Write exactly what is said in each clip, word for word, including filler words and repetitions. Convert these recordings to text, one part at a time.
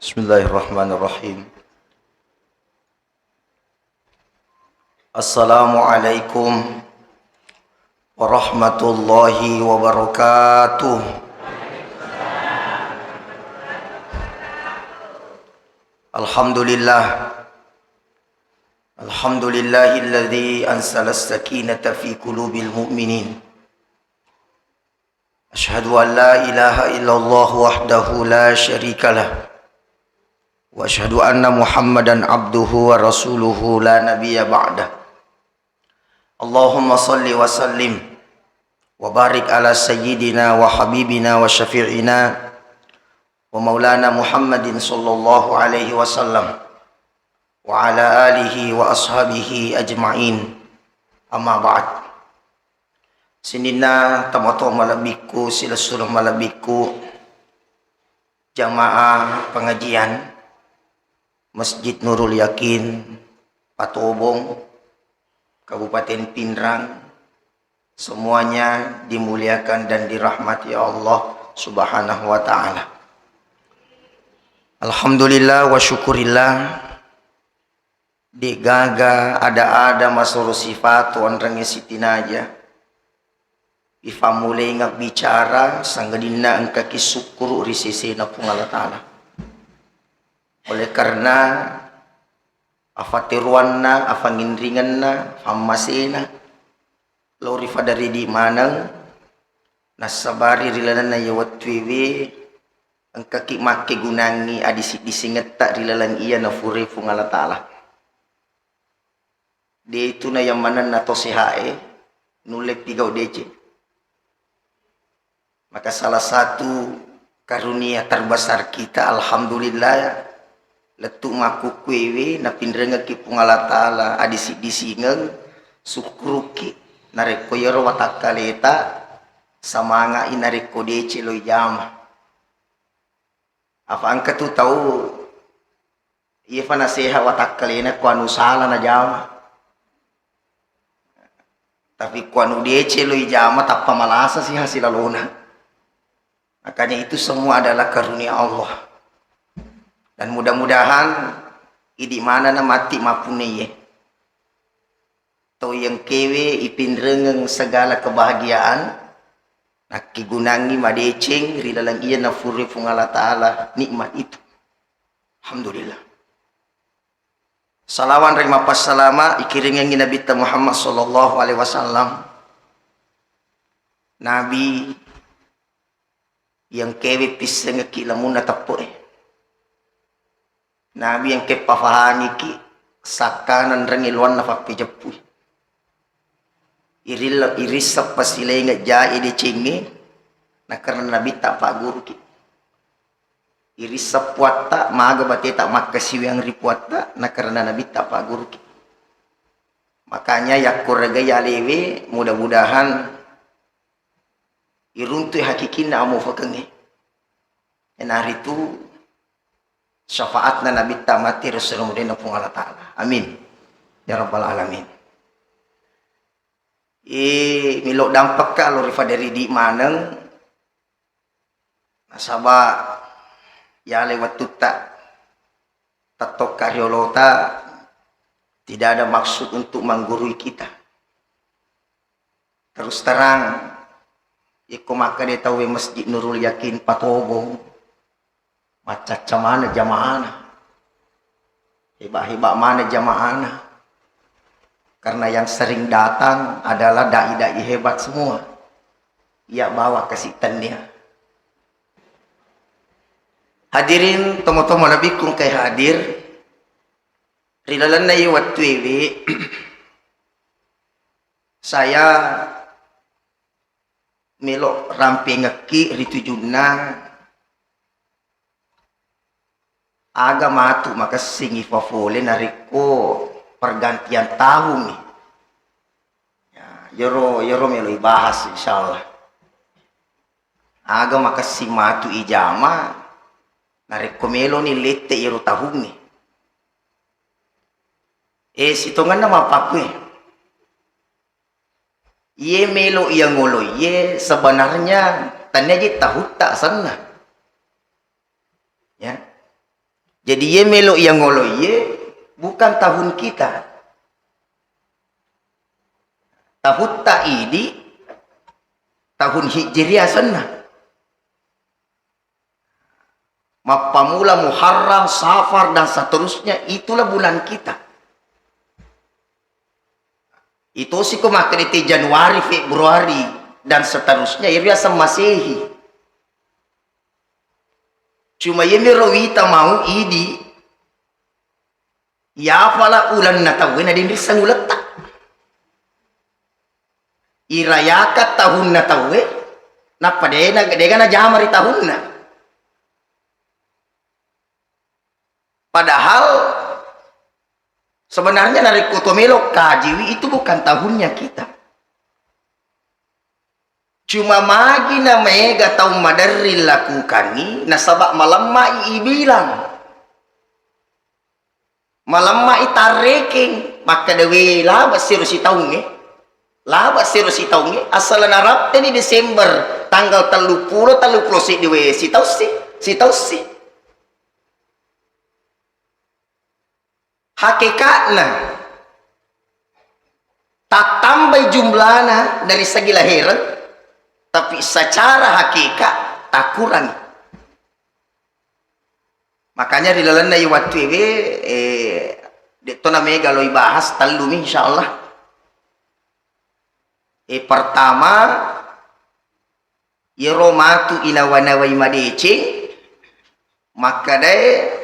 Bismillahirrahmanirrahim. Assalamualaikum warahmatullahi wabarakatuh. Alhamdulillah. Alhamdulillahilladzi anzalas sakinata fi qulubil mu'minin. Asyhadu an la ilaha illallah wahdahu la syarikalah. Wa asyhadu anna Muhammadan abduhu wa rasuluhu la nabiyya ba'dah. Allahumma salli wa sallim wa barik ala sayyidina wa habibina wa syafi'ina wa maulana Muhammadin sallallahu alaihi wasallam wa ala alihi wa ashabihi ajma'in. Amma ba'd. Sininna tomatoa malebbikku, silessureng malebbikku, jamaah pengajian Masjid Nurul Yakin, Patobong, Kabupaten Pinrang, semuanya dimuliakan dan dirahmati Allah Subhanahu wa Ta'ala. Alhamdulillah wa syukurillah, de'gaga ada-ada masoro sifato enrengnge sitinaja ifammulengeng bicara, sangadinna engkaki sukkuru ri sesena Puang Allah Ta'ala. Oleh karena afateruanna, afanginringenna, fammasena, lao ri fada ridi maneng, nassabari ri lalenna iya wettuewe, engkaki makkegunangngi adisi-disingetta ri laleng iya nafurai Puang Allah Ta'ala. De' tu na yang manenna to sehae, nulle pigau deceng. Maka salah satu karunia terbesar kita, alhamdulillah, lettu makkukkuewe napinrengekki Puang Allah Ta'ala adisi-disingeng, sukkuruki narekko iyaro watakkaleta samangai narekko deceng loi jama. Afa engka tu tau, iyefa naseha watakkalena ko anu sala najama. Tapi ko anu deceng loi jama, tappa malasa si hasil lalona. Makanya itu semua adalah karunia Allah. Dan mudah-mudahan idi manana matti mappunaiye. Tau engkaewe ipinrengeng segala kebahagiaan, nakkigunangngi madeceng ri laleng iya nafurai Puang Allah Ta'ala nikmat itu. Alhamdulillah. Salawat ri mapassalama ikiringengngi Nabitta Muhammad sallallahu alaihi wasallam. Nabi engkaewe pissengekki lamunna teppe'e. Nabi engkae pafahamiki sakkana enrengnge loanna fappejeppui. Irilla-, irisseng pasilengeng jae decengnge, nakarena Nabitta pagguruki. Irisseng puatta, maga bateta makkasiwiang ri puatta, nakarena Nabitta pagguruki. Makanya yakko regai alewe, mudah-mudahan iruntui hakikinna amofekengnge. Iyanaritu syafaatna Nabitta matti ri esso mudaenna Puang Allah Ta'ala. Amin. Ya Rabbal Alamin. E, melo dampekka lo ri fada ridi maneng, nasaba yale wettutta tettokka riolota tidak ada maksud untuk menggurui kita. Terus terang, ikko makkeda tauwe Masjid Nurul Yakin Patobong, maccacca maneng jamaahna. Hebat-hebat maneng jamaahna. Karena yang sering datang adalah dai-dai hebat semua. Iya bawa kasih tania. Hadirin, tomo-tomo nabikkung kai hadir. Ri lalenna iye wettuewe, saya melo rampengekki ri tujunna aga matu makessing ifafole narekko pergantian tahungngi. Ya, yero, yero melo ibahas, insyaallah. Aga makessing matu ijama narekko meloni lette yero tahungngi. E, sitongenna mappakkue. Iye melo iya ngolo iye sebenarnya tania je tahutta asenna. Ya. Jadi, iye melo iya ngolo iye bukan tahun kita. Tahutta idi, tahun Hijriah senna. Mappamula Muharram, Safar, dan seterusnya, itulah bulan kita. Itu siko makkeda te Januari, Februari, dan seterusnya, iri aseng Masehi. Cuma iyemiro wita mau idi, iyafala ulenna tauwe na denrisseng uletta. Irayaka tahunna tauwe, nappa dena, dega najama ri tahunna. Padahal sebenarnya narekko to melo kajiwi, itu bukan tahunnya kita. Cuma magi na maega tau maderri lakukangngi, nasaba malemma'i ibilang. Malemma'i tarrekeng, makkeda, "We, laba siro sitaungnge. Laba siro sitaungnge, asal naratteni Desember tanggal telluppulo, telluppulo seddi, we, sitaussi, sitaussi." Hakekatna, tattambai jumlana dari segi lahereng, tapi secara hakikat takurangi. Makanya ri lalenna i wattu ewe, eh, detto na mega lo ibahas, tellumi insyaallah. Eh, pertama, iyaro matu inawa-nawai madeceng, makkedae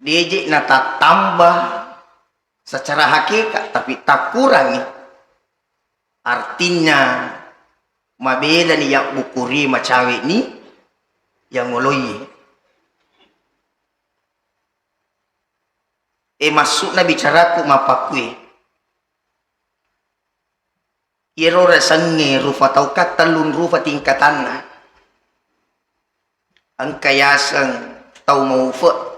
deje natattamba secara hakikat, tapi takkurangi. Artinya, mabelani yabbukuri, macaweni yang ngoloi. E, maksudna bicaraku mappakkue. Iyaro riasengnge rufa tau kan tellung rufa tingkatanna. Engka yaseng tau maufe.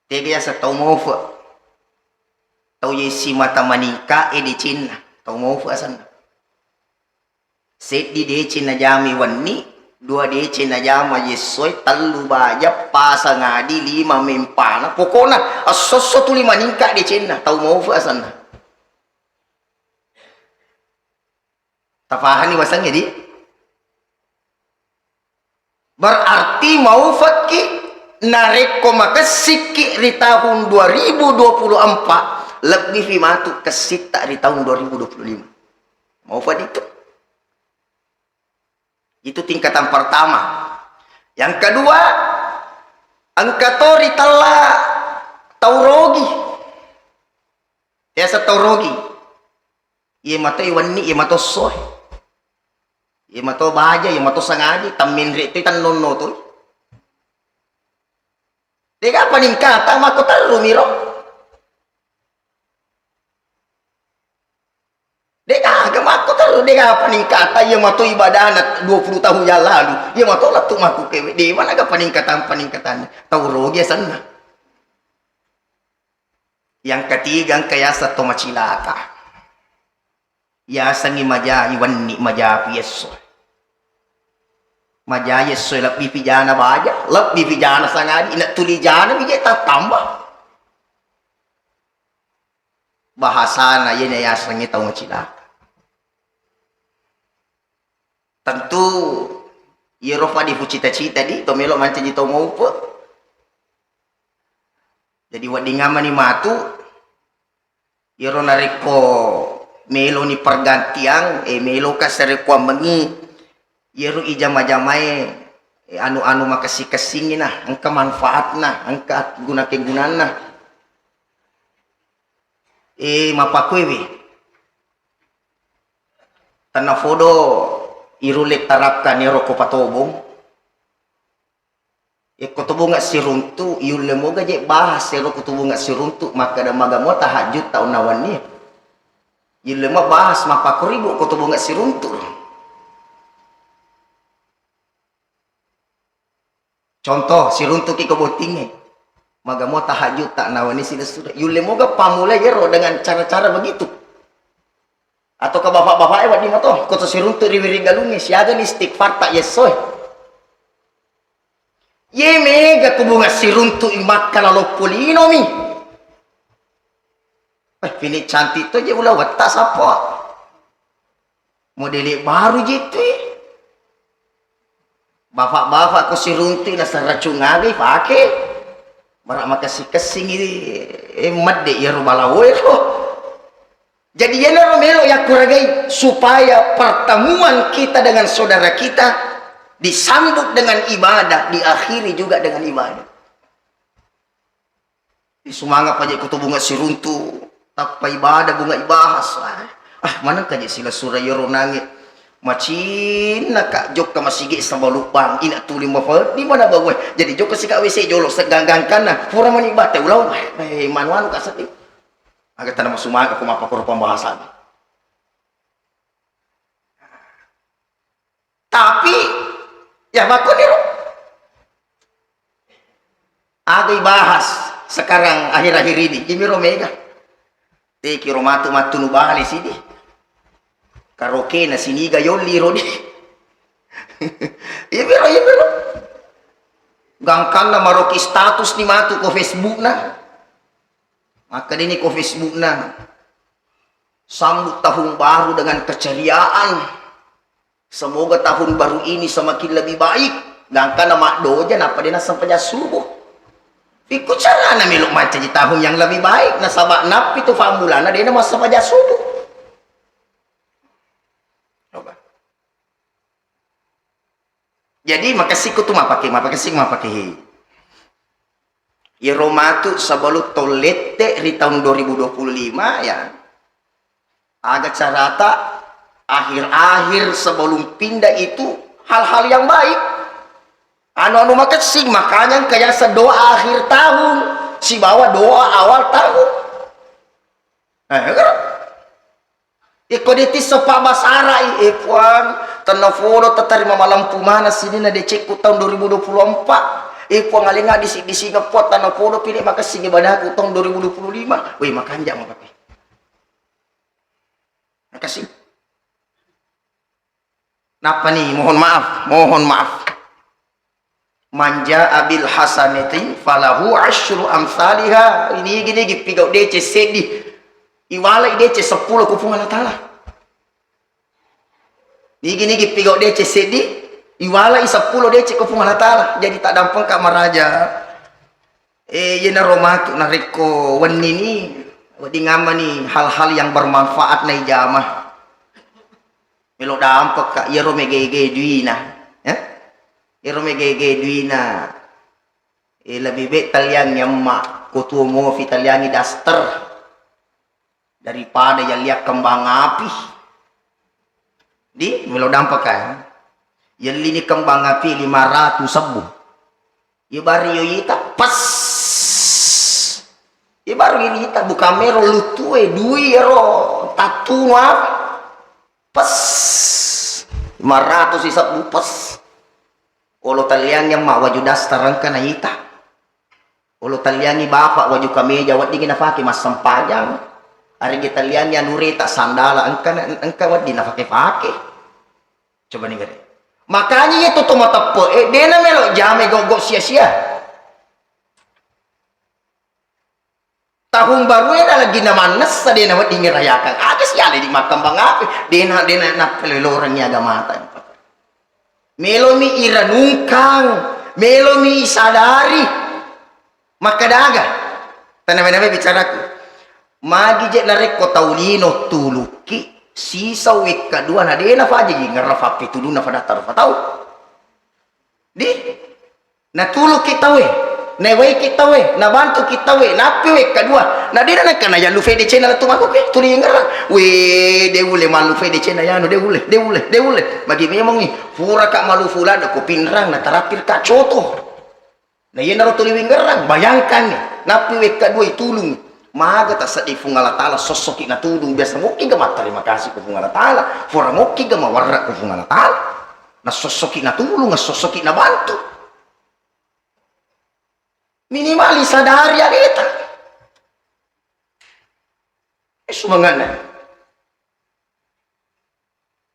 Tega yaseng tau maufe? Tau ye simata maningka e decenna, tau maufe asenna. Seddi deceng najamai wenni, dua deceng najama yessoe, tellu baja, pasang adi, lima mempana. Pokokna esso-esso tuli maningka decenna, tau maufe asenna. Tapahanni wasengnge, di? Berarti maufekki narekko makessikki ri tahun dua ribu dua puluh empat, lebbifi matu kessitta ri tahun dua ribu dua puluh lima. Maufa ditu. Itu tingkatan pertama. Yang kedua, engka to ritella tau rogi. Biasa tau rogi. Iye mato iwenni, iye mato essoe. Iye mato baja, iye mato sangaji, tammenre toi, tannonno toi. Dega paningkatang makko terru miro. Dega aga makko terru, dega paningkatang, iye mato ibadahna dua puluh tahun yang lalu. Iye mato lettu makku kewe. Dewa naga paningkatang, paningkatang. Tau rogi asenna. Yang ketiga, engka yaseng to macilaka. Yasengngi majai wenni, majapi esso. Majai esso, lebbi pijana baja, lebbi pijana sangadi, ina tuli jana mi je tattamba. Bahasana yene yasengnge tau macilaka. Tentu iyaro fadi fucita-cita di to melo mancaji tau maupe. Jadi wedding amani matu, iyaro narekko meloni pergantiang, eh, meloka sarekkuammengngi, iyaro ijama-jamae, eh, anu-anu makessing-kessingngi nah, engka manfaatna, engka guna-kegunanna. Eh, mappakuewe. Tennafodo irulle tarapkan iyaro ko patobong. Yekko tubunga siruntu, yulle moga je bahas ero ko tubunga siruntu, makkeda maga mo tahajjud taunna wenni. Yulle mo bahas mappakoribu ko tubunga siruntu. Contoh, siruntuki ko bottingnge. Maga mo tahajjud taunna wenni silessu. Yulle moga pammulai ero dengan cara-cara begitu. Ataukah bapak-bapak e wedding mato, ko to siruntu ri wiring galungnge, siaga ni istighfar ta yessoe. Ye mega Iya ku bunga siruntu i makkala loppo linomi. Eh, pini cantik to je ulawetta sappo. Modele baru je tu. Bapak-bapak ko siruntu i nasaracung aga i pake. Mara makessing-kessing i, eh, medde iyaro balawoe ko. Jadi, iyanaro melo yakkuragai supaya pertemuan kita dengan saudara kita disambut dengan ibadah, diakhiri juga dengan ibadah. Sumanga paje kutu bunga siruntu, tappa ibadah bunga ibahas. Ah, maneng kaje sila sura iyaro nange. Macinna ka jokka masigi sabalu bang, ina tuli mafeddi mana bawa. Jadi jokka sika W C jolo seganggang kana, pura mani bate ulau. Eh, manu anu ka seddi. Aga tana masumanga ko mappakoro pembahasan. Tapi, ya, makkoniro. Aga ibahas sekarang akhir-akhir ini, imiro mega. Tekiro matu mattunu bale sidi. Karaoke na siniga yolli rodi. Imiro, imiro. Gangkanna maroki status ni matu ko Facebook na. Makkedani ko Facebook na. Sambut tahun baru dengan keceriaan. Semoga tahun baru ini semakin lebih baik. Gangkanna maddoja nappa de nassempajang subuh. Ikku carana melo mancaji tahun yang lebih baik, nasaba nappi tu fammulana de namassempajang subuh. Coba. Jadi makessing ko tu mappake, mappakessing mappake he. Iyaro matu sebelum taung lette ri tahun dua ribu dua puluh lima ya. Aga carata akhir-akhir sebelum pindah itu hal-hal yang baik. Anu-anu makessing, makanya engka yaseng doa akhir tahun sibawa doa awal tahun. Eh, kan? Iko ditisseng pabbasara i, eh Puang, tennapodo tatarima malempu maneng sininna decekku tahun dua ribu dua puluh empat. Eh Puang, alenga disi-disingeng Puang, tennapodo pile makessing ibadahku tahun dua ribu dua puluh lima. Weh, makanja mapake. Makessing. Nappani, mohon maaf, mohon maaf. Man jaa bil hasanati falahu asyru amsaliha. Nigi-nigi pigau deceng seddi, iwalai deceng seppulo ku Puang Allah Taala. Nigi-nigi pigau deceng seddi, iwalai seppulo deceng ku Puang Allah Taala. Jadi taddampengka maraja. Eh, iyanaro matu narekko wennini, wedding ammani hal-hal yang bermanfaat naijama. Melo dampekka, iyaro mega-ega duina, eh? Iyaro mega-ega duina, eh, lebih baik talliangi emma, ko tuo mofi talliangi daster daripada yalliang kembang api. Di, melo dampekka, eh? Yellini kembang api lima ratus sebbu. Iya baru yo ita, pas. Iya baru ini ita bukan mero lutue, dui ero tattunu apa? Pas. Lima ratus isebbu pas. Olo talliangi emma waju daster engka na ita. Olo talliangi bapak waju kameja weddingi nafake massempajang. Arigi talliangi anureta sandala engka na, engka wedding nafake-fake. Coba ni gare. Makanya iya tu to mateppe e, dena melo jame goggo sia-sia. Tahun baru e na lagi na mannessa, dena wedding rayakan. Aga siale di makkambang api? Dena, dena nappeleloreng agamata. Melomi irenungkang, melomi isadari. Makkadaga, tanawe-nawe bicaraku. Magi je narekko tau lino tulukki, sisa wekka dua na dena faja ngerra fappitulunna fadatta rupa tau. Di, natulukki tauwe, naewaiki tauwe, nabantuki tauwe, nappi wekka dua. Na dena nengka nayallu fede cena lettu makuke, tuli ngerra. We, de ulle mallu fede cena yanu, de ulle, de ulle, de ulle. Magi memongi, puraka malu fulada ko pinrang na tarappirka coto. Na iyanaro tuli wingerrang, bayangkanni, nappi wekka dua itulung. Maga tasedding Puang Allah Taala sossoki natulung, biasa mokkiga matterima kasih ku Puang Allah Taala, pura mokkiga mawarra ku Puang Allah Taala. Nassossoki natulung, nassossoki nabantu. Minimal isadari aleta. Eh, sumanganna.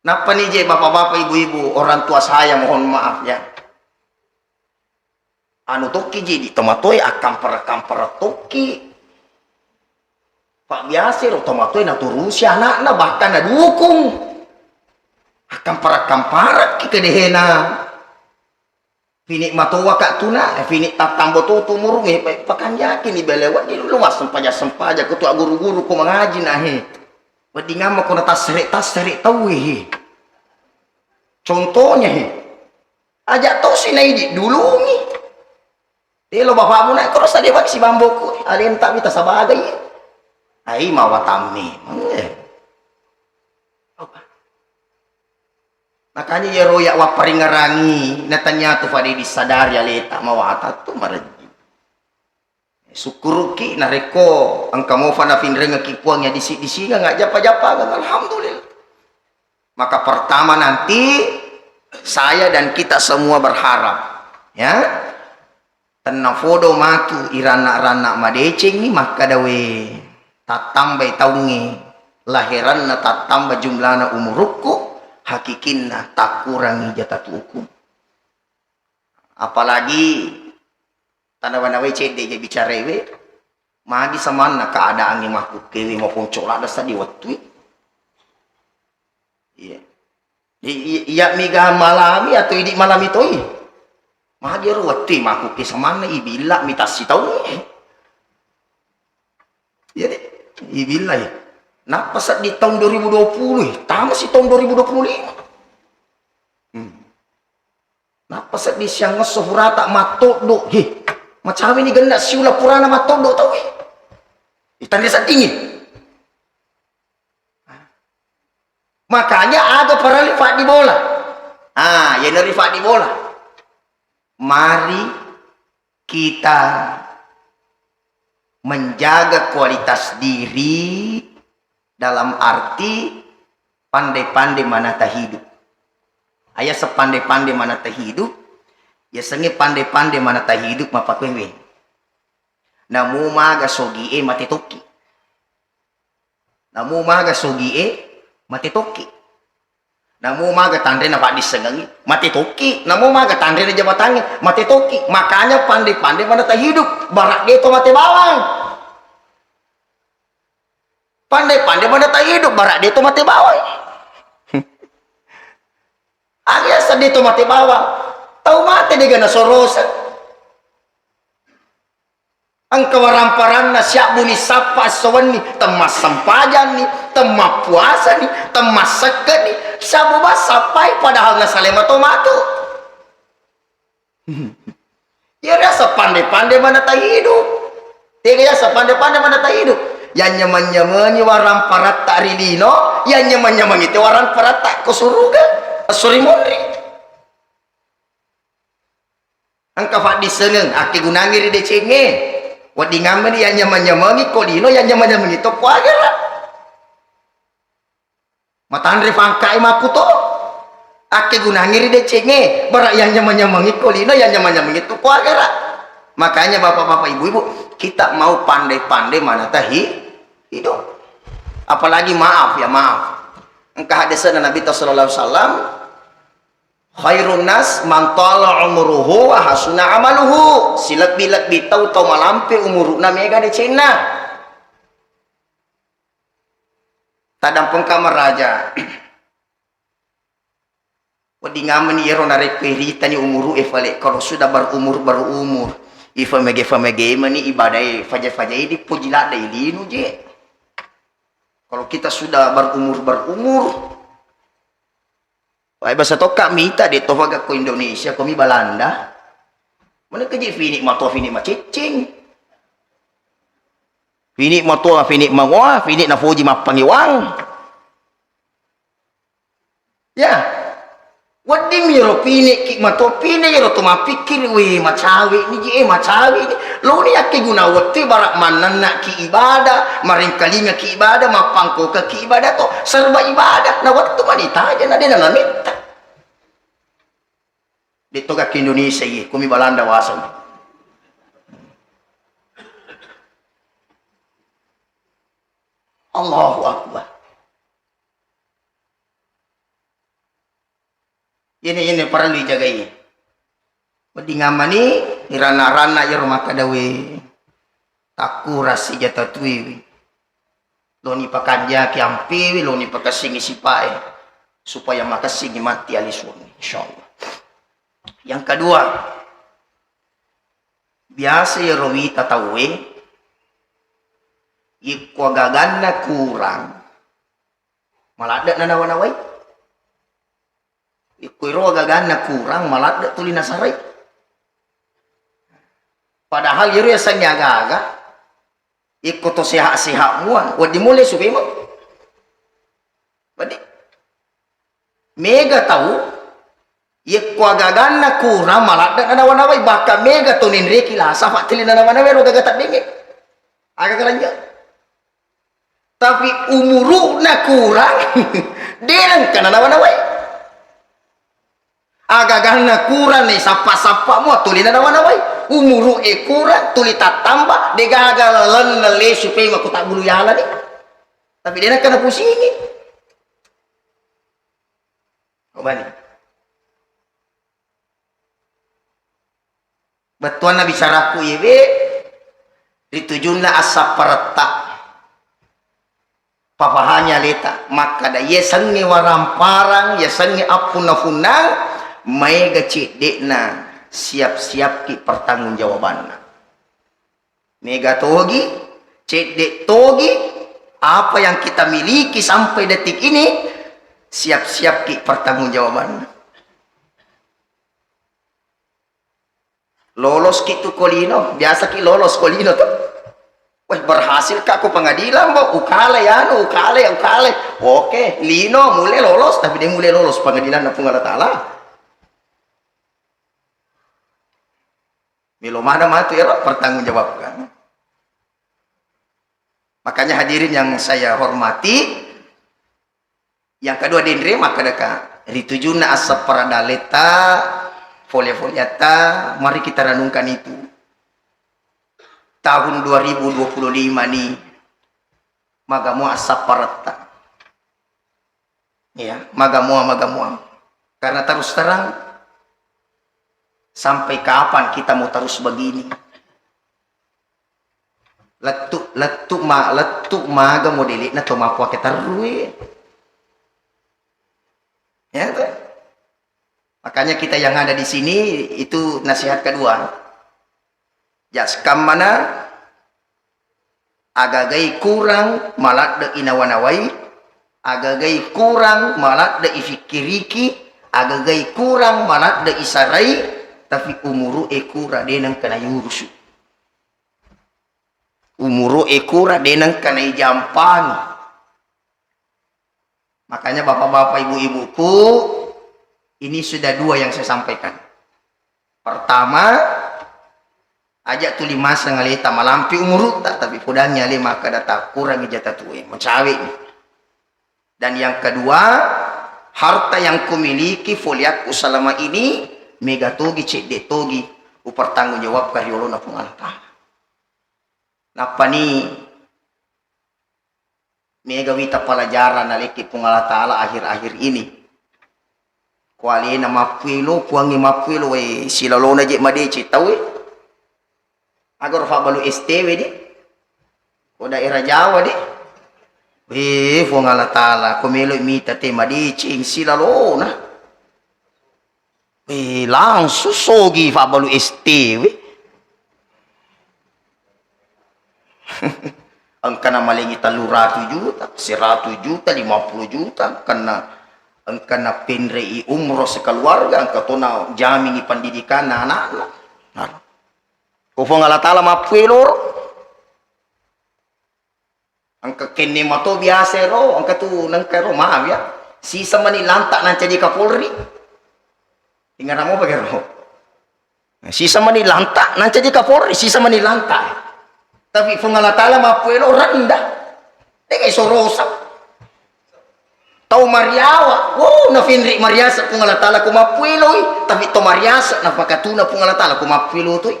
Nappa ni je bapak-bapak, ibu-ibu, orang tua saya, mohon maaf ya. anu tokki ji di tomatoe, akkampara-kampara tokki. Pak biasa ro tomatoe naturusi anakna, bahkan nadukung. Akkampara-kamparakki kedehena. Fini matoa ka tuna, eh, fini tattambo to tu umurungnge, pa-, pakanjaki ni bele wedding lu massempajang-sempajang ko tu guru-guru ko mangaji na he. Wedding amma ko natassere-tassere tauwe he. Contohnya he. Aja to sinaidi dulungi. Elo bapakmu na ko sadia bagi si bamboku, alenta mita sabagai. Ai mawatamme. Eh. Apa? Makanya iyaro ya wapparingerangi, natanya tu fade disadari aleta mawata tu marejji. Sukkuruki narekko engka mofa nafinrengeki Puang ya disi-disingeng, ajappa-jappa, alhamdulillah. Maka pertama nanti saya dan kita semua berharap, ya, tennafodo matu iranna-ranna madecengngi makkadawe tattambai taungnge laheranna, tattamba jumlana umurukku, hakikinna takkurangi jatatuku. Apalagi tanawa-nawai cedde je bicarewe, magi samanna keadaangnge makkukkewe maponco ladde seddi wettui. Iya. I-, i-, iya miga malami atau idi malami toi. Magi ro wettui makkukke samanna ibilla mitassi taungnge. Iya deh, ibillai. Nappa seddi tahun dua ribu dua puluh, tama si tahun dua ribu dua puluh lima. Hmm. Nappa seddi siangngesso furata mattoddo. He, macawe ni genna siula purana mattoddo tau. Itanre seddingi. Makanya aga parellu faddi bola. Ah, yeneri faddi bola. Mari kita menjaga kualitas diri dalam arti pandai-pandai manata hidup. Aya sepandai-pandai manata hidup, yasengnge pandai-pandai manata hidup mappakuewe. Namu maga sogie mate tokki. Namu maga sogie mate tokki. Namu maga tanrena paddissengengngi, mate tokki. Namu maga tanrena jabatangnge, mate tokki. Makanya pandai-pandai manata hidup, bara de to mate bawang. Pandai-pandai manata hidup, bara de to mate bawang. Aga yaseng de to mate bawang? Tau mate dega nasorosa. Engka waramparanna siabbuni sappa esso wenni, temmassempajanni, temmappuasani, temmassekke'ni, siabbu bang sappai padahal nasalai mato matu. Iya riaseng pande-pande manata hidup. Tega yaseng pande-pande manata hidup? Yang nyameng-nyamengi waramparatta ri lino, yang nyameng-nyamengi te waramparatta ko suruga, esso ri munri. Engka faddissengeng akkegunangngi ri decengnge. Weddingammeni yang nyameng-nyamengi ko lino, yang nyameng-nyamengi to ko agera. Matanre fangkae makkuto. Akkegunangngi ri decengnge, bara yang nyameng-nyamengi ko lino, yang nyameng-nyamengi to ko agera. Makanya bapak-bapak, ibu-ibu, kita mau pandai-pandai manata hi-, hidup. Apalagi maaf ya, maaf. Engka hadisna Nabi sallallahu alaihi wasallam, "Khairun nas man tala umruhu wa hasuna amaluhu." Silebbi-lebbi tau, tau malampe umuru'na, mega decenna. Tadampengka maraja. Weddingammeni iyaro narekko iritani umuru'e fale, kalau sudah berumur, berumur, ifamege-famege mani ibadae, faja-fajae dipoji ladde ilinu je. Kalau kita sudah berumur, berumur, Wae basa tokka mita de tofaga ko Indonesia, komi Balanda. Mana keji fini matoa, fini maciccing. Fini matoa, fini mangoa, fini nafoji mappangewang. Ya. Wedding mi ro fini ki matoa, fini ro to mapikkiri, we macawe ni je, macawe ni. Loni yakke guna wettu bara mannanna ki ibadah, maringkalinga ki ibadah, mappangkoka ki ibadah to, serba ibadah. Na wettu mani taja na dena nametta. Detto gakki Indonesia ye, kumi Balanda waseng. Allahu Akbar. Ini, ini parellu dijagai. Wedding ammani, Iranna-ranna iyaro makkadawe takkurang sijata tuiwi. Loni pakanjaki ampewi, loni pakassingi sipae supaya makassingi matti alisuni, insyaallah. Yang kedua, biasa iyaro wita tauwe, ikko agaganna kurang, maladde nanawa-nawai. Ikko iro agaganna kurang, maladde tuli nasarai. Padahal iyaro yasengnge aga-aga, ikko to sehat-sehat mua, wedding mulle supaya mau. Wedding. Mega tau, yekko agaganna kurang, maladde nanawa-nawai, bahkan mega to nenreki lasa, fattili nanawa-nawai ro gaga taddenge. Aga kalanja. Tapi umuru'na kurang, de nengka nanawa-nawai. Agaganna kurang, ne sappa-sappa mua tuli nanawa-nawai. Umuru'e kurang, tuli tattamba, de gaga lalenna lesu pema ko tabbulu yalani. Tapi de nengka napusingi. Obani. Bettuanna bicaraku iyewe ri tujunna assapparetta. Papahangi aleta makkada, yasengnge waramparang, yasengnge appunna-punnang, maega cedde'na, siap-siapki pertanggungjawabanna. Mega togi, cedde togi, apa yang kita miliki sampai detik ini, siap-siapki pertanggungjawabanna. Loloski tu ko lino, biasaki lolos ko lino tu. Weh, berhasil ka ko pengadilan, bo, ukale anu, ukale, ukale. Oke, lino mulle lolos, tapi de mulle lolos pengadilan na Puang Allah Taala. Melo mana matu ero pertanggungjawabkan. Makanya hadirin yang saya hormati, yang kedua denre makkadaka ri tujunna assapparetta daleta, folia-foliatta, mari kita renungkan itu. Tahun dua ribu dua puluh lima ni maga mua assapparetta. Ya, maga mua, maga mua. Karena terus terang, sampai kapan kita mau terus begini? Lettu, lettu ma-, lettu maga modele'na to mappuake terrue. Ya, toh? Makanya kita yang ada di sini itu nasihat kedua. Jaskammana, agagai kurang maladde inawa-nawai, agagai kurang maladde ifikkiriki, agagai kurang maladde isarai, tapi umuru'e kura de nengka nayurusu. Umuru'e kura de nengka naijampangi. Makanya bapak-bapak, ibu-ibuku, ini sudah dua yang saya sampaikan. Pertama, aja tuli maseng aleta malampi umurutta, tapi podangi ale makkada takkurangi jata tue, mencawe ni. Dan yang kedua, harta yang kumiliki, foliakku selama ini, mega togi, cedde togi, upertanggungjawabkan ri olona Puang Allah Taala. Nappani mega wita pelajaran nalekki Puang Allah Taala akhir-akhir ini. Ko alena mappuelo, puangnge mappuelo, we, silalona je madeceng tauwe. Agaro fabbalu S T we de. Ko daerah Jawa de. We, Puang Allah Taala, ko melo mita te madeceng silalona. Eh, langsung sogi fabbalu S T we. Engkana malengi tellu ratu juta, seratu juta, lima puluh juta, engkana, engkana penrei umroh sekeluarga, engka tona jamingi pendidikanna anakna. Nah, ko Puang Allah Taala mappuelo ro. Engka kenne mato biasa ero, engka tu nengka ero, maaf ya. Sisa mani lanta nancaji Kapolri. Ingaramo pake ero. Sisa mani lanta nancaji Kapolri, sisa mani lanta. Tapi Puang Allah Taala mappuelo rendah. Degai sorosa. Tau mariawa, wow, nafinri mariasa Puang Allah Taala ko mappueloi, tapi to mariasa napakatuna Puang Allah Taala ko mappuelo toi.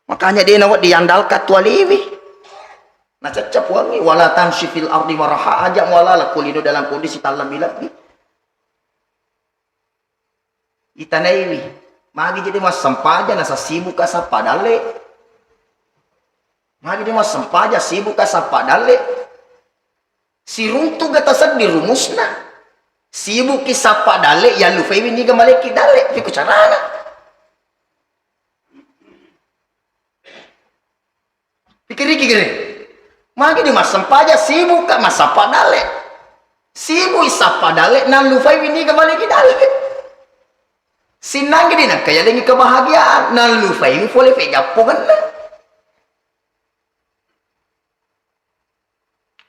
Makanya de nawedding diandalkan tu alewe. Nacacca Puangnge, "Wala tamshi fil ardi maraha," aja mualala ko lino dalam kondisi tallambi-lambi. Itanaiwi. Magi jadi massempajang nasaba sibukka sappa dalle. Magi jadi massempajang sibukka sappa dalle. Siruntu'ga tasedding rumusna. Sibukki sappa dalle, yallufaiwi niga malekki dalle. Piko carana? Pikiriki gere. Magi di massempajang sibukka massappa dalle. Sibui sappa dalle, nallufaiwi niga malekki dalle. Sinnangge di nengka yalengngi kebahagiaan, nallufaiwi fole fegappongenna.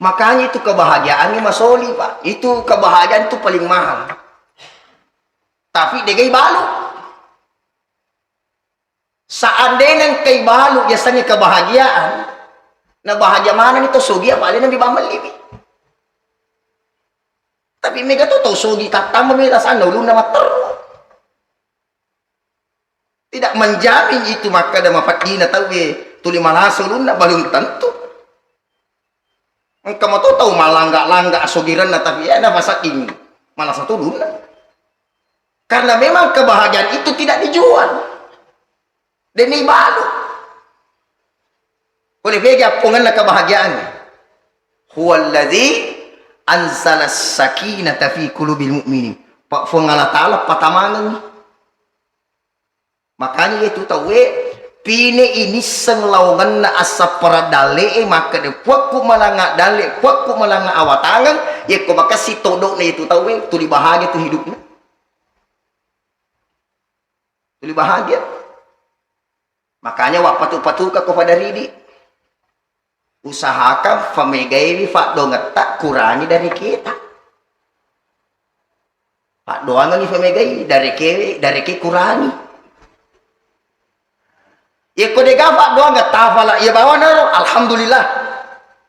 Makanya itu kebahagiaan ini masoli, Pak. Itu kebahagiaan itu paling mahal. Tapi degai balu. Seandainya engkai balu biasanya kebahagiaan, na bahagia mana nih to sogi apa alena bi bameliwi. Tapi mega to tau sogi tattama mi rasanna ulunna matteru. Tidak menjamin itu makkeda mapaddina tauwe tuli malasa ulunna, belum tentu. Engka mato tau malangga-langga asogiranna tapi ya nafasadding malasa to ulunna. Karena memang kebahagiaan itu tidak dijual. Deni balu. Pole pega appongenna kebahagiaan. Huwallazi anzala sakinata fi qulubil mu'minin. Pak Fuang Allah Ta'ala patamangengi. Makanya itu tauwe pine inisseng laongenna assappara dalle'e makkeda puakku malanga dalle, puakku malanga awatangeng, yekko makassi todo'na itu tauwe tuli bahagia tu hidupna. Tuli bahagia. Makanya wappatu-patuka ko pada ridi. Usahakan famegaiwi faddongetta kurangi dari kita. Paddoangengngi famegai, darekewe, dareke kurangi. Yekko dega paddoangeng tafala, iya bawanaro, alhamdulillah.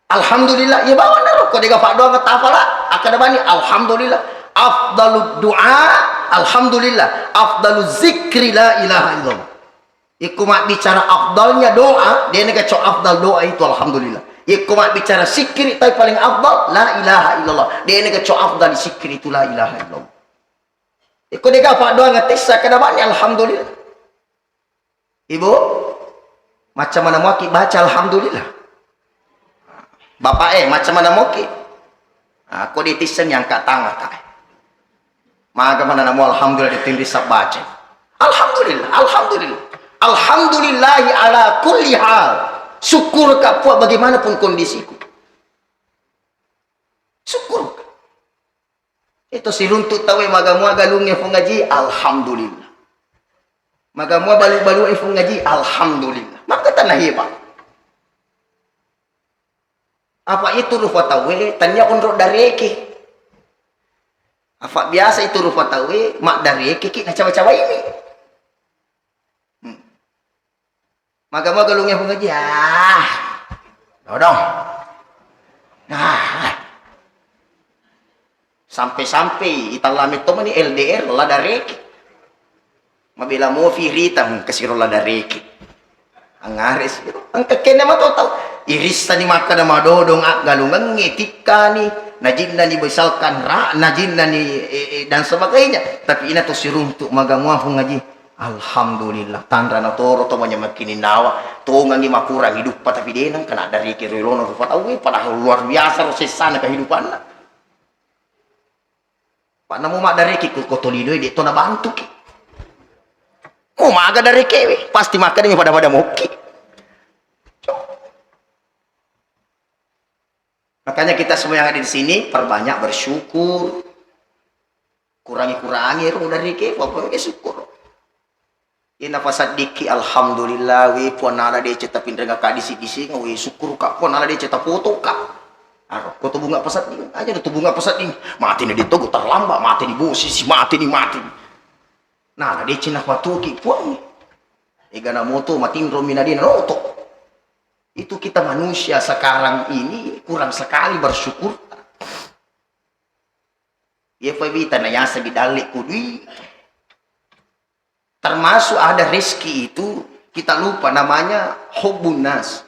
Alhamdulillah, iya bawanaro, ko dega paddoangeng tafala, akkeda bani, alhamdulillah. Afdalud du'a, alhamdulillah. Afdaluz zikri, la ilaha illallah. Ikko mabbicara afdalnya doa, de nega co afdal doa itu alhamdulillah. Ikko mabbicara sikkiri, tapi paling afdal la ilaha illallah. De nega co afdal sikkiri itu la ilaha illallah. Ikko dega paddoangeng tessa kada bani alhamdulillah. Ibu, macam mana muaki baca alhamdulillah? Bapak eh, macam mana muaki? Aku ditisseng yang angkat tangan tak. Maga mana namu alhamdulillah ditinri sabbaca. Alhamdulillah, alhamdulillah. Alhamdulillahi ala kulli hal. Syukur ka Puang bagaimanapun kondisiku. Syukur. Itu siruntuk tawe maga mua galungnge Fung Haji, alhamdulillah. Maga mua balu-balu Fung Haji, alhamdulillah. Maka tanah hebat. Apa itu rupa tauwe tania onro dareke. Apa biasa itu rupa tauwe mak dareke ki na cawa-cawa ini. Hmm. Maga-maga lu ngepung aja. Ah. Dodong. Ah. Sampai-sampai itallame to mani L D R la dareke. Mabela mofi rita, hmm, kasiro la dareke. Angare siro. Engka kene mato tau. Irissani makkada madodong aggalungengnge tikkani. Najinnani misalkan ra, najinnani, eh, eh, dan sebagainya. Tapi ina to siruntuk maga mua Fung Haji. Alhamdulillah, tanra natoro to manyamekkininnawa. Tongangi makurang hiduppa tapi denang kena dari kiro ilona rupa tauwe. Padahal luar biasa ro sessana kehidupanna. Pak, namo maddareki ku ko Tolino, de to nabantuki. Ko maga darekewe, pasti makkadami pada-pada mokki. Makanya kita semua yang ada di sini perbanyak bersyukur. Kurangi-kurangi ro dareke, pokoknya syukur. Ina pasaddikki, alhamdulillah, we Puang nala deceng tapinrenga kadisi-disinga, we syukur ka Puang nala deceng tapoto ka. Aro, ko to bunga pasadding, aja to bunga pasadding. Mati ni ditogo terlambat, mati ni bosi, si mati ni mati. Nala deceng napatuki Puang. Ega na moto matinro minadina noto. Itu kita manusia sekarang ini kurang sekali bersyukur. Iya pa wita na yaseng dalle kudui. Termasuk ada rezeki itu kita lupa namanya hubbun nas.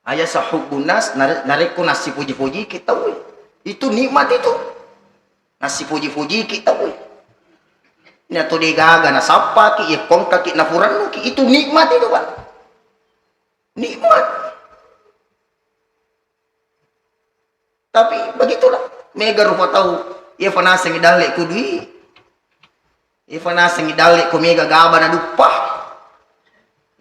Ayasa hubbun nas, nare-, narekko nasipuji-puji kita, woi. Itu nikmat itu. Nasipuji-puji kita, woi. Nato degaga nasappaki, iya kongkaki nafurannuki, itu nikmat itu, Pak. Nikmat. Tapi begitulah, mega rupa tau, iya fanasengi dalle ku dui, iya fanasengi dalle ko mega gaba na duppa,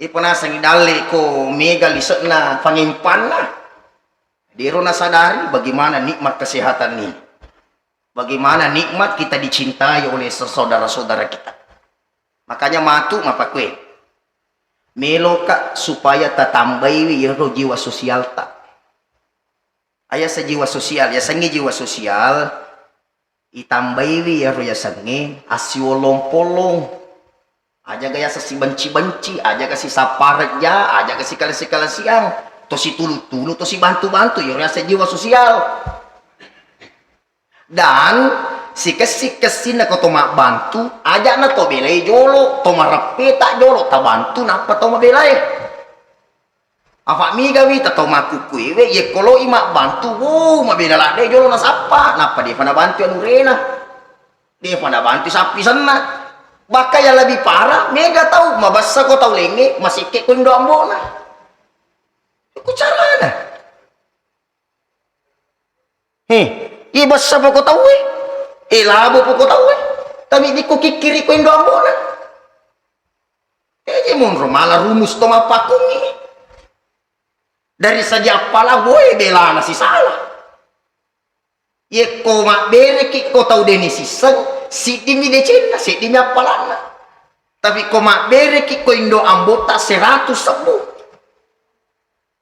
iya fanasengi dalle ko mega lisekna fangimpanna. Dero nasadari bagaimana nikmat kesehatan ini. Bagaimana nikmat kita dicintai oleh saudara-saudara kita. Makanya matu mapakue. Meloka supaya tatambaiwi iyaro jiwa sosialta. Ayasa jiwa sosial, yasengnge jiwa sosial, itambaiwi iyaro yasengnge assiwollong-pollong. Ajaga yaseng sibenci-benci, ajaga sisappareja, ajaga sikala-sikala siang, to situlu-tulu, to sibantu-bantu, iyaro yaseng jiwa sosial. Dan sikessi-kessinna ko to mabbantu, aja'na to belai jolo, to mareppeta jolo, tabantu nappa to mabelae. Afa migawi ta to makkukkuewe, yekko loi mabbantu, wo, mabela ladde jolo nasappa, nappa defa nabantu anurena. Defa nabantu sappisenna. Bahkan yang lebih parah, mega tau mabessa ko tau lenge, masekke ko indo ambona. Ku carana. He, iya bessa poko tauwe, eh, labo poko tauwe, tapi dikko kikkiri ko indo ambona. Eje monro mala rumus to mappakkungi. Dari segi appalang, woe, belana sisala. Yekko mabbereki ko tau deni sisseng, siddimi decenna, siddimi appalanna. Tapi ko mabbereki ko indo ambota seratus sebbu.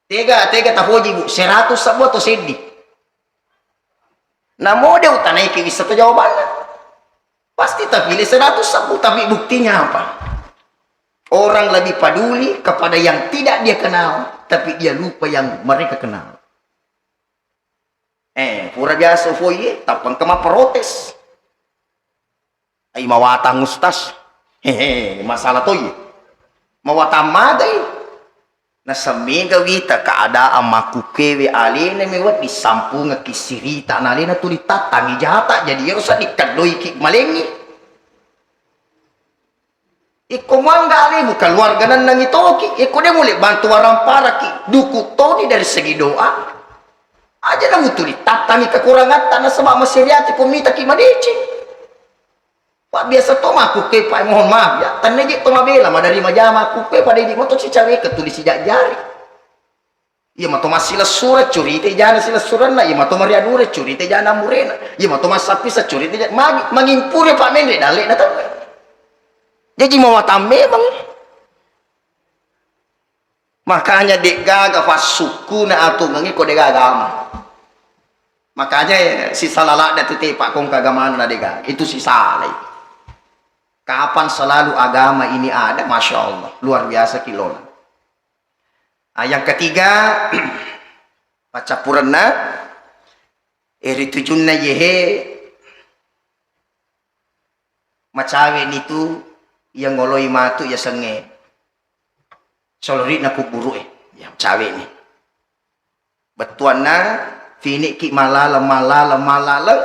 Tega, tega tapoji, Bu, seratus sebbu atau seddi? Namo de utanaiki wissa to jawabanna. Pasti tapilih seratus sebbu, tapi buktinya apa? Orang lebih peduli kepada yang tidak dia kenal, tapi dia lupa yang mereka kenal. Eh, pura biasa foye, tappa engka mapprotes. Ai mawatang, Ustaz. Hehe, masalah toye. Mawatang magai. Nasemmegawi ta keadaan makkukkewe alena mi wedding sampungekki sirita na alena tuli tattangi jata, jadi ero sedding keddoiki malengi. Ikko muangga alemu keluarga nennangi toki, ikko de mule bantu waramparaki, dukung toni dari segi doa. Aja namu tuli tattangi kekurangatta nasaba masiriati ko mitaki madeceng. Pak, biasa to makkukkoe, Pak, mohon maaf ya. Tenna je to mabela, madari majama makkukkoe, pada idi moto sicaweke tuli sijajari. Iya mato massilessureng, curita jana silessurenna. Iya mato marianure, curita jana amurena. Iya mato massappisa, curita jana. Magi, mangimpure, Pak, menre dalle na tauwe. Jaji mawatang memang. Makanya de'gaga fassukkuna atungengnge ko de'gaga agama. Makanya, eh, sisala ladde tu tepa kong keagamaan na de'gaga. Itu sisalai. Kapan selalu agama ini ada, Masya Allah, luar biasa kilona. Ah, yang ketiga, paccappurenna, eh, ritujunna yehe macawe nitu yang ngoloi matu yasengnge. Solori'na kuburu'e, ya, macawe'ni. Bettuanna, finiki malaleng, malaleng, malaleng,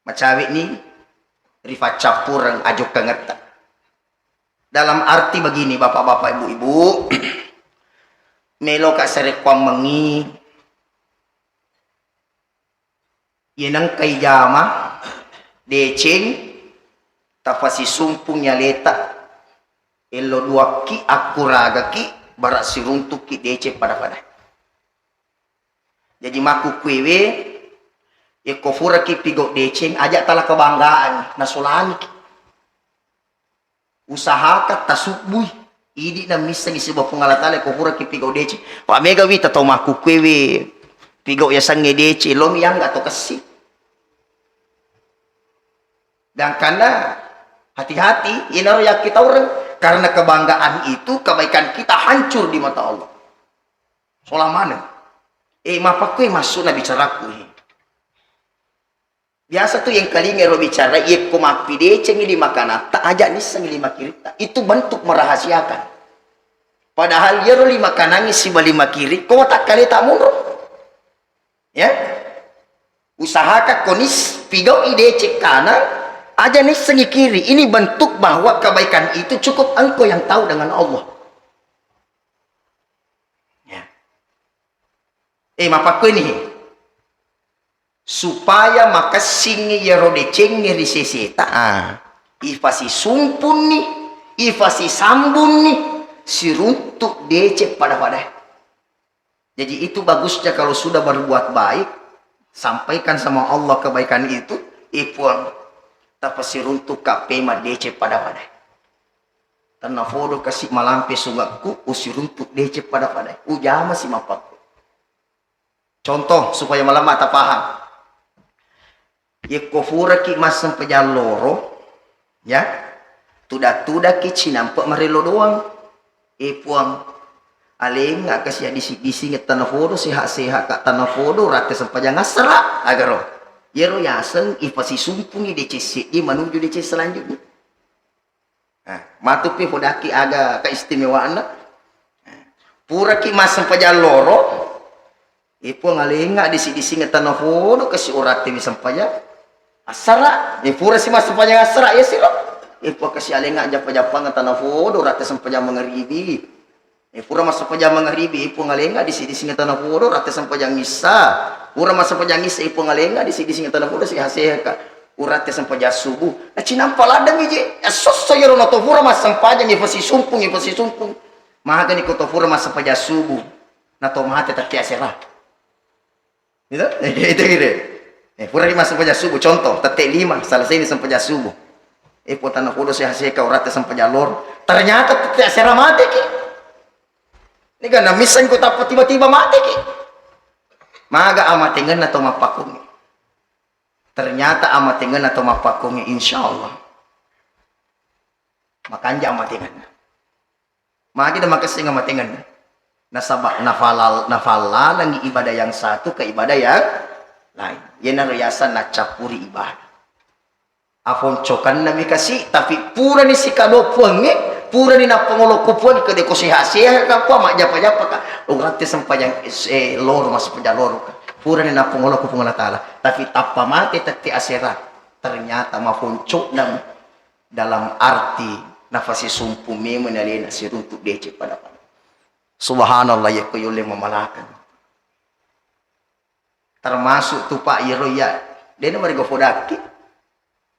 macawe'ni rifaccappureng ajokkangetta. Dalam arti begini, Bapak-bapak, Ibu-ibu, meloka sarekkuammengngi, Iye nengkai jama, deceng, tafasisumpung aleta, ello duakki, akkuragaki, bara siruntukki deceng pada-pada. Jaji makkukkuewe, yekko furaki pigau deceng, aja tala kebanggaan, nasolangiki. Usahakan tasubbui, idi na missengi sibawa Puang Allah Taala ko puraki pigau deceng. Pa mega wita tau makkukkuewe pigau yasengnge deceng, lomi yangga to kessi. Gangkanna hati-hati, yenaro yakkitaureng, karena kebanggaan itu kebaikan kita hancur di mata Allah. Sola maneng. Eh, mapakkui maksudna bicaraku ini. Biasa tu yengkalinga ero bicara, yekko mappidecengi lima kanatta, aja nissengi lima kiritta. Itu bentuk merahasiakan. Padahal yero lima kanangi siba lima kiri, ko watakkaleta munro. Ya? Usahakan konis pigau'i deceng kanang, Aja nissengi kiri, ini bentuk bahwa kebaikan itu cukup engkau yang tahu dengan Allah. Ya. Eh, mapakkuini. Supaya makessingngi iyaro decengnge ri seseta, ah, ifasisumpunni, ifasisambunni siruntu deceng pada-pada. Jadi, itu bagusnya kalau sudah berbuat baik, sampaikan sama Allah kebaikan itu, "Eh, Puang, tapasiruntukka pema deceng pada-pada. Tennafodo kasi malampe sungekku, usiruntu deceng pada-pada. Ujama si mappakku." Contoh, supaya malamma tapaham. Yekko furaki massempajang loro, ya, tuda-tudaki cinampe marello doang. Eh, Puang, alengnga kasi addisi-disingeng tennafodo, sehat-sehat ka tennafodo, rate sempajang assara, agaro. Yero yaseng ifasisumpungi deceng seddi manuju deceng selanjutnya. Eh, matupi fodaki aga keistimewaanna. Eh, puraki massempajang loro, eh, Puang, alengnga disi-disingeng tennafodo kasi uratte mi sempajang assara. Eh, purasi massempajang assara, ya siro. Eh, Puang, kasi alengnga jappa-jappangeng tennafodo uratte sempajang mangaribi. Eh, pura massempajang mangaribi, eh, Puang, alengnga disi-disingeng tennafodo uratte sempajang issa. Pura massempajang issa, eh, Puang, alengnga disi-disingeng tennafodo seha-seha ka uratte sempajang subuh. Nacinampa ladde mi je, assosso yero nato fura massempajang, ifasisumpung, ifasisumpung. Magani ko to fura massempajang subuh, nato mate tette asera. Gitu? Itu gitu. Eh, purani massempajang subuh, contoh, tette lima, selesai ni sempajang subuh. Eh, Puang, tennafodo seha-seha ka uratte sempajang loro. Ternyata tette asera mateki. Ini kan misseng ko tappa tiba-tiba mateki. Maga amatengenna to mappakkungnge. Ternyata amatengenna to mappakkungnge, insya Allah. Makanja amatengenna. Magi de makessing amatengenna. Nasaba nafalal-, nafallalengi ibadah yang satu ke ibadah yang lain. Yenaro yaseng naccappuri ibadah. Afoncokanna mi kasi, tapi purani sikado Puangnge, purani nappangolo ko Puang, kedeko seha-seha ka Puang, majjapa-japa ka. Uratte sempajang, eh, loro, massempajang loro ka. Purani nappangolo ko Puang Allah Taala, tapi tappa mate tette asera, ternyata mafoncokna mi. Dalam arti nafasisumpu memeng alena siruntu deceng pada-pada. Subhanallah, yakko yolle mamalakeng. Termasuk tu, Pak, iyaro iya, dena mariga fodakki.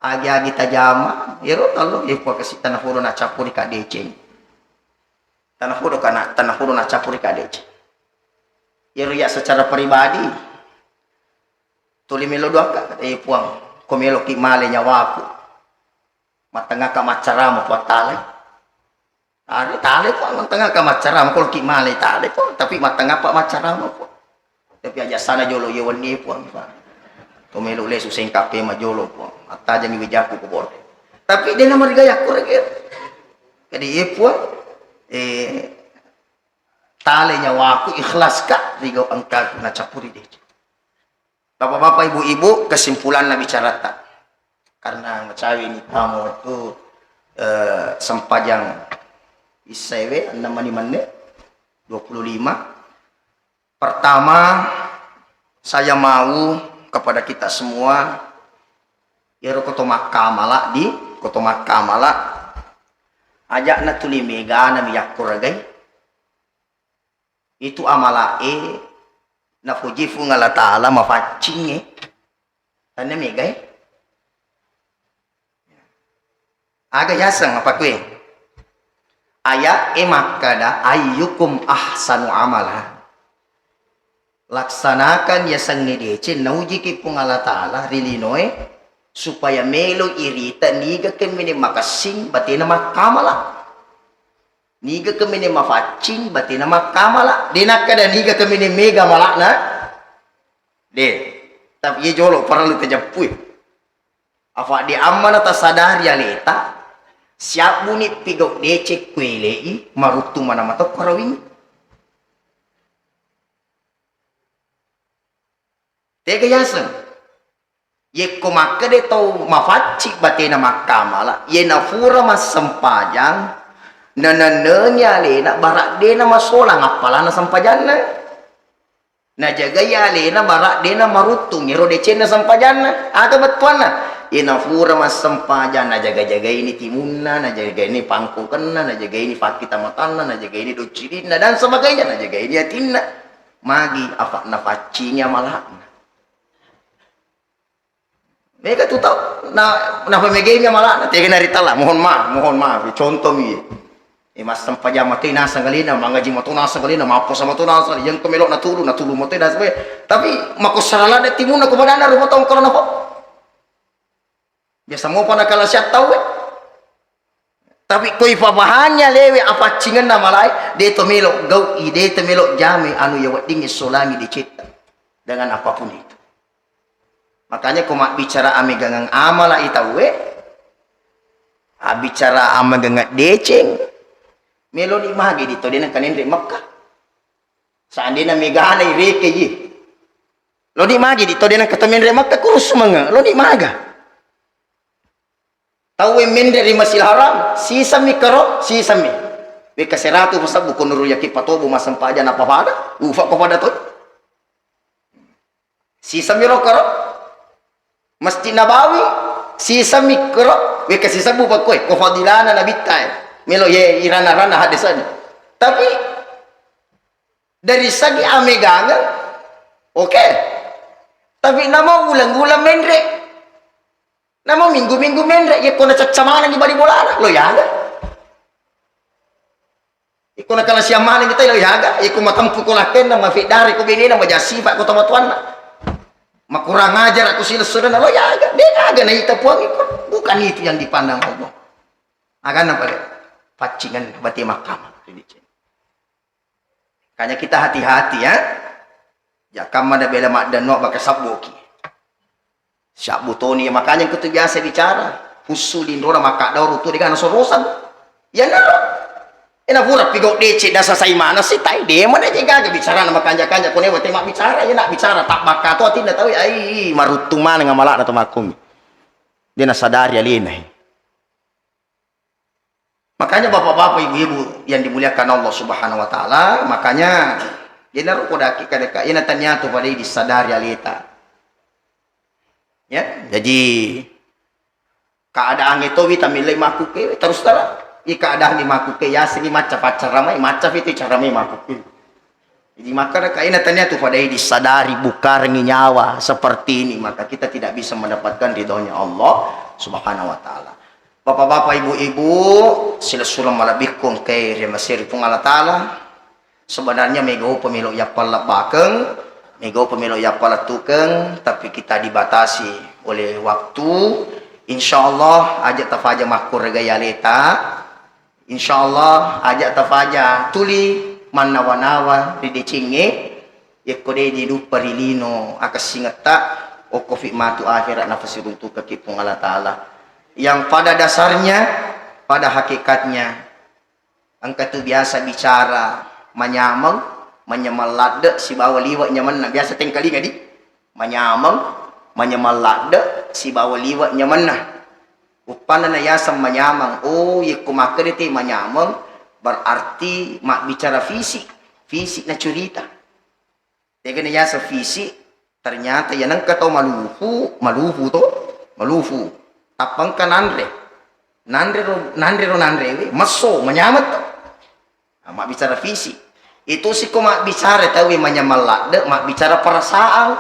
Agi-agi tajama, iyaro tallo, iya Puang kasi tennafodo nacappuri ka deceng. Tennafodo kana, tennafodo nacappuri ka deceng. Iyaro iya secara pribadi, tuli melo doa ka, eh, Puang, ko meloki male nyawaku. Mattengngaka maccarama, Puang, talai. Are, talai, Puang, mattengngaka maccarama, ko loki male, talai, Puang, tapi mattengngapa maccarama, Puang. Tapi aja sana jolo iya wenni, Puang, Puang. To melo lesu sengkape majolo, Puang. Attajangi wijakku ko bore. Tapi dena mariga yakko rege. Jadi, iya, Puang, eh, talai nyawaku, ikhlas ka rigau engkaku nacappuri deceng. Bapak-bapak, ibu-ibu, kesimpulanna bicarata, karena macawe ni tamu itu, eh, sempajang isya we, enam mani menne, dua puluh lima. Pertama, saya mau kepada kita semua, iyaro koto makkamala di, koto makkamala, ajakna tuli megana mi yakko ragai. Itu amala e nafoji Fuang Allah Taala mafaccingnge. Tannia megae. Aga yaseng apa kue? Ayat e makkada, "Ayyukum ahsanu amala." Laksanakan yasengnge deceng naujiki Puang Allah Taala ri linoe, supaya melo irita niga kemmene makessing batena makkamala. Niga kemmene mafaccing batena makkamala. De nakkada niga kemmene mega malakna. De. Tapi ye jolo parellu tajappui. Afa de ammana tasadari aleta, siabbuni pigau deceng kuelei, maruttu mana matokko rawingi. Tega yaseng? Yekko makkeda tau mafaccing batena makkamala, ye nafura massempajang, nanennengi alena, bara de namasolang appalana sempajanna. Najagai alena bara de namaruttung ero decenna sempajanna. Aga bettuanna? Ina fura massempajang, najaga-jagaini timunna, najagaini pangkokenna, najagaini fakkitamatanna, najagaini doccirinna, dan sebagainya, najagaini atinna. Magi afa'na faccingi amala'na. Mega tu tau, na, napamegaimi amala'na, tegana ritala, mohon maaf, mohon maaf, contoh mi. E, massempajang matoi naseng alena, mangaji mato naseng alena, mappuasa mato naseng alena, yang kemelo natulu, natulu matoi naseng alena. Tapi mako sarala de timunna ko badana rumah tongkoro napa? Biasa mopa nakala siat tau, e. Tapi koi papahannya lewe apaccingenna malai, de to melo gau i, de to melo jame anu ya wedding solangi decetta dengan apapun itu. Makanya ko mabbicara amegangang amala i tauwe, abbicara amegangang deceng, melo ni magi di to dena kanenre Mekka. Seandainya megana i reke ye. Lo ni magi di to dena kata menre Mekka kurus menge, lo ni maga. Tauwe menre ri Masjidil Haram, sisami karo, sisami. Wekka seratu pasabbu ko nuru yaki patobu massempajang napa pada, ufa ko pada toi. Sisami ro karo. Masjid Nabawi, sisami karo, wekka sisabbu pakkoe, ko fadilana nabitta e. Melo ye irana-rana hadesani. Tapi dari segi amegangeng, oke. Tapi namo ulang-ulang menre. Namo minggu-minggu menre, yekko nacacca manengi bali bolana, lo yaga. Iko nakalasiang maneng kita lo yaga, iko matempu ko lakkenna, mafeddari ko benena, majasifa ko tomatoanna. Makurang ajar ko silessurena lo yaga, de gaga naita puang iko. Bukan itu yang dipandang Allah. Aganna pale paccingan bate makkama. Kanya kita hati-hati ya. Jakamma da bela maddanno baka sabboki. Syabbu toni, makanya engka tu biasa bicara. Hussu linrona makkaddao rutu dega nasorosang. Iyanaro. Ena pura pigau deceng dasa sai maneng sitai, de mana je gaga bicarana makanja-kanja, kone wate mabbicara, iya nak bicara, tabbakka to atinna tau, ai, maruttung maneng amalakna to makkungi. De nasadari alena. Makanya bapak-bapak, ibu-ibu yang dimuliakan Allah Subhanahu wa Ta'ala, makanya iyanaro kodaki kadeka, iyana tania tu padai disadari aleta. Ya, jadi keadaan itu wita milai makuke terus terang. I keadaan di makuke ya sini macca pacaramai, macca fitu caramai makuke. Jadi makkada kaina tania tu padai disadari bukarengi nyawa seperti ini, maka kita tidak bisa mendapatkan ridhonya Allah Subhanahu wa Ta'ala. Bapak-bapak, ibu-ibu, silessureng malebbiku engkae ri maseri Puang Allah Ta'ala. Sebenarnya mega upa melo yappallabbakeng, mega upa melo yappalettukeng, tapi kita dibatasi oleh waktu. Insya Allah aja tafaja makkurega aleta. Insya Allah aja tafaja tuli mannawa-nawa ri decengnge. Yekko de diduppa ri lino akessingetta, okkofi matu akhirat nafasiruntukaki Puang Allah Ta'ala. Yang pada dasarnya, pada hakikatnya, engka tu biasa bicara manyameng, manyameng ladde sibawa liwe nyamenna. Biasa tengkalinga di? Manyameng, manyameng ladde sibawa liwe nyamenna. Uppanna nayaseng manyameng. Oh, yekko makkeda te manyameng, berarti mabbicara fisik. Fisik na curita. Tega nayaseng fisik, ternyata ya nengka tau malufu, malufu to, malufu. Tappa engka nanre. Nanre ro, nanre ro nanrewe, messo, manyameng to. Nah, mabbicara fisik. Itu siko mabbicara tauwe manyameng ladde, mabbicara perasaan.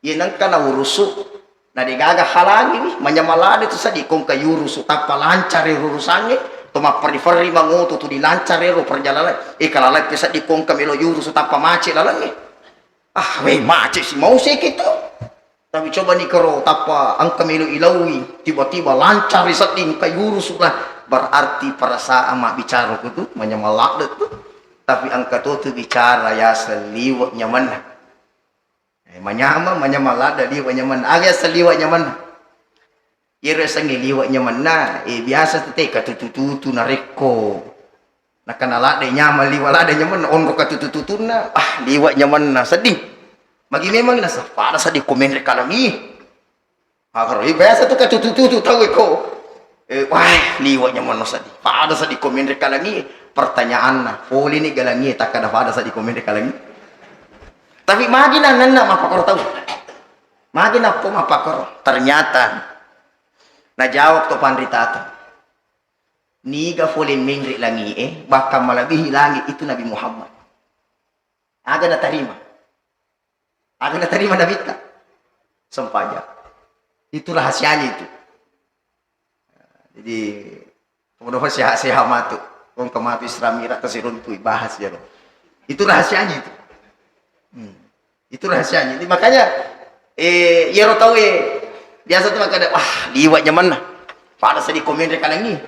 Iya nengka naurusu, na degaga halangiwi, manyameng ladde tu seddi kongka yurusu tappa lancare urusangnge, to mapperri-ferri mangoto tu dilancare ro perjalanan. Eh, kalalai pe seddi kongka melo yurusu tappa mace lalengnge. Ah, weh, mace si mau seke tu. Tapi coba ni kero tappa engka melo ilaui, tiba-tiba lancare seddi engka yurusu lah, berarti perasaan mabbicara ku tu manyameng ladde tu. Tapi engka to tu bicara yaseng liwe nyamenna. Eh, manyameng, manyameng ladde, liwe nyamenna. Aga yaseng liwe nyamenna? Iyaro yasengnge liwe nyamenna, eh, biasa tete katutu-tutu narekko. Nakana ladde nyameng liwe ladde nyamenna, onro katutu-tutunna, ah, liwe nyamenna, seddi. Magi memang nasa, pada seddi ko menre kalangi. Agaro, eh, biasa tu katutu-tutu tau eko. Eh, wah, liwe nyamenna seddi. Pada seddi ko menre kalangi. Pertanyaanna, pole ni galangi, takkada pada seddi ko menre kalangi. Tapi magi nanenna mappakoro tau. Magi nappo mappakoro? Ternyata najawab to panritata, niga fole menre langi'e bahkan malebihi langit itu Nabi Muhammad. Aga natarima? Aga natarima Nabitta? Sempajang. Itu rahasianya itu. Jadi, kemudian sehat-sehat matu. Kong kematu Isra Mi'raj, tasiruntui bahas ya, loh. Itu rahasianya itu. Hmm. Itu rahasianya. Jadi, makanya, eh, iyaro tau, eh, biasa tuh makanya, "Wah, liwat nyamanna." Pada sedih komen rekalangi.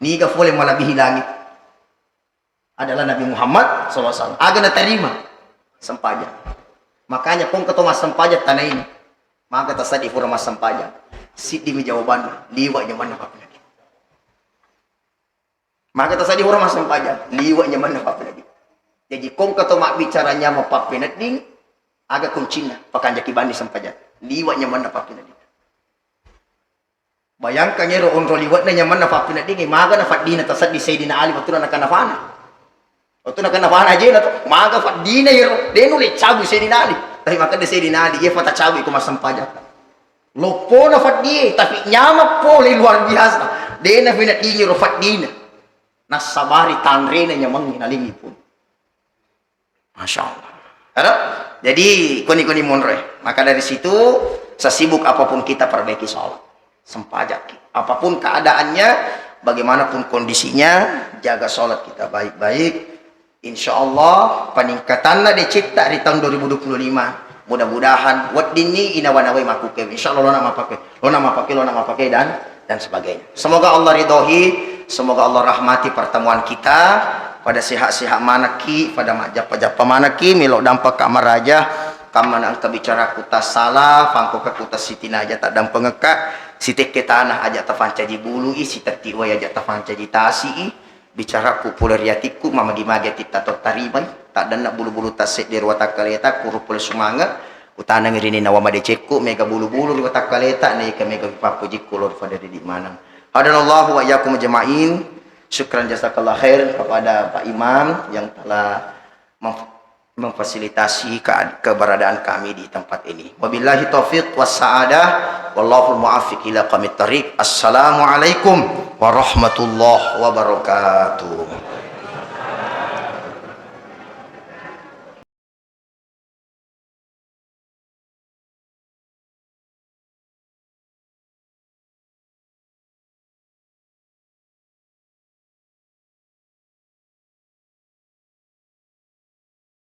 Niga fole malebihi langit adalah Nabi Muhammad sallallahu alaihi wasallam. Aga natarima? Sempajang. Makanya kong keto massempajang tanah ini. Maka tasaddi pura massempajang. Siddimi jawabanna, liwat nyamanna pappenedding. Maka tasaddi pura massempajang, liwat nyamanna pappenedding. Jadi kong keto mabbicara nyamang pappenedding, aga kuncinna? Pakanjaki bandi sempajang. Liwat nyamanna pappenedding. Bayangkan ero onro liwatna nyamanna pappeneddingnge, maga nafaddina tasaddi Sayyidina Ali wettunna nakanafana. Wettunna nakanafana ajena to, maga faddina ero, de nulle cabu Sayyidina Ali. Tapi makkeda Sayyidina Ali, iya fata cabu iko massempajang. Loppona faddie, tapi nyamang pole luar biasa. De nafineddingi ero faddina. Nassabari tanrena nyamangnge nalingi pun. Masya Allah. Ada? Jadi, koni-koni monroe. Maka dari situ, sesibuk apapun kita, perbaiki sholat. Sempajaki. Apapun keadaannya, bagaimanapun kondisinya, jaga sholat kita baik-baik. Insya Allah, peningkatanna decetta di tahun dua ribu dua puluh lima. Mudah-mudahan, weddinni inawa-nawai makuke. Insya Allah, lona mapake. Lona mapake, lona mapake, dan dan sebagainya. Semoga Allah ridhoi, semoga Allah rahmati pertemuan kita. Pada sehat-sehat manekki, pada majjappa-jappa manekki, melo dampakka maraja. Kammana engka bicaraku tassala, fangkokaku tassitinaja, taddampengekka, sitekke tanah aja tafancaji bului, sitetti wai aja tafancaji tasi'i. Bicaraku pole ri atikku, mamagi-magi atitta to tarimai, taddanna bulu-bulu tassedde ri watakkaleta, kuru pole sumanga, utanangi ri ninawa madecekku, mega bulu-bulu ri watakkaleta, naika mega pappojikku lao ri fada ridi maneng. Hadanallahu wa iyyakum ajma'in. Syukran jazakallah khair kepada Pak Imam yang telah mem-, memfasilitasi ke-, keberadaan kami di tempat ini. Wabillahi taufiq was sa'adah. Wallahul muwaffiq ila aqwamit thariq. Assalamualaikum warahmatullahi wabarakatuh.